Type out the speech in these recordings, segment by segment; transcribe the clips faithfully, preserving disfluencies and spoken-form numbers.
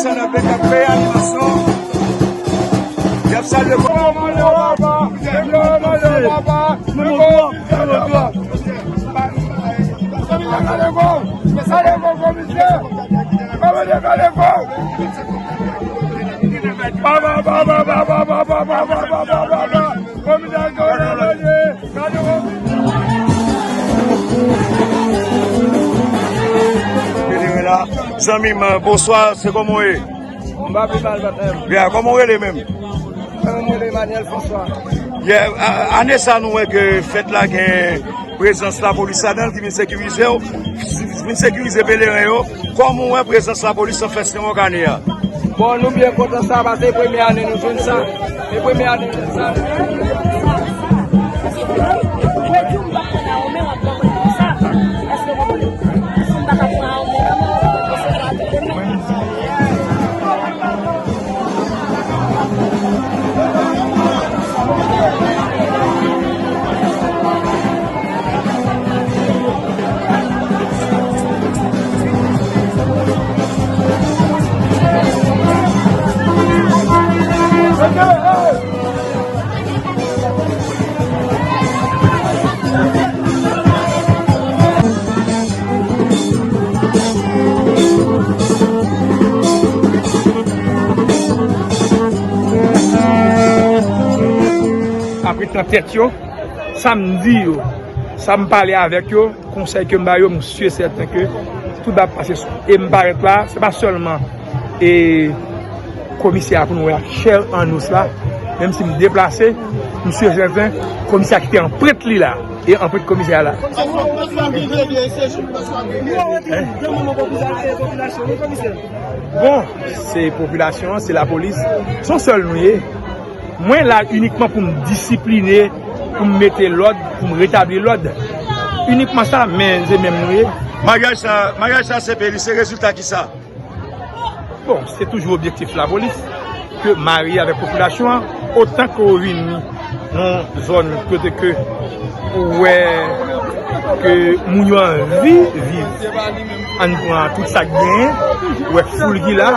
Sa nan peyik ap fè animasyon. Y ap salye. Zanmi m, bonswa, se kòman w ye? M pa pi mal, patnè m. Byen, kòman w rele menm? Mwen, mwen rele Emmanuel François. Yeah, a- ane sa nou wè ke fèt la gen prezans lapolis ladan l ki vin sekirize w, vin sekirize peleren yo. Kòman w wè prezans lapolis nan fèt Senwòk ane a? Bon, nou byen kontan sa, paske e premye ane nou jwenn sa. E premye ane nou jwenn sa. Apre tan tèt yo, sa m di yo, sa m pale avèk yo, konsèy ke m ba yo, m si e sèten ke tout bagay ap pase sou. E m parèt la, se pa sèlman e komisè a pou nou wè ak chè an ous la, menm si m deplase, m si e sèten komisè a kite anprent li la, e anprent komisè a la. Bon, se popilasyon an, se lapolis, se yon sèl nou ye. Mwen la inikman pou m disipline, pou m mete lòd, pou m retabli lòd. Inikman sa, men se menm nou ye. Maryaj sa, maryaj sa se pe li, se rezilta ki sa? Bon, se toujou objektif lapolis, ke marye avèk popilasyon an, otan ke w vin nan zòn kote ke ou wè ke moun yo anvi viv. Ann pran tout sa k genyen, ou wè foul ki la.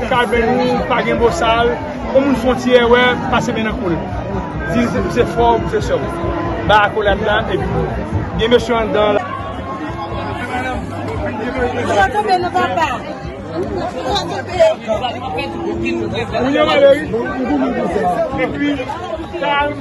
Ka jwenn ou, pa gen bosal, yon moun fè yon ti erè, pase men nan kou l. Di se, se frè w, se sè w. Ba akolad la, epi gen mesye anndan la. Sa tonbe nan papa. Ou yon malè, wi. Epi, kalm.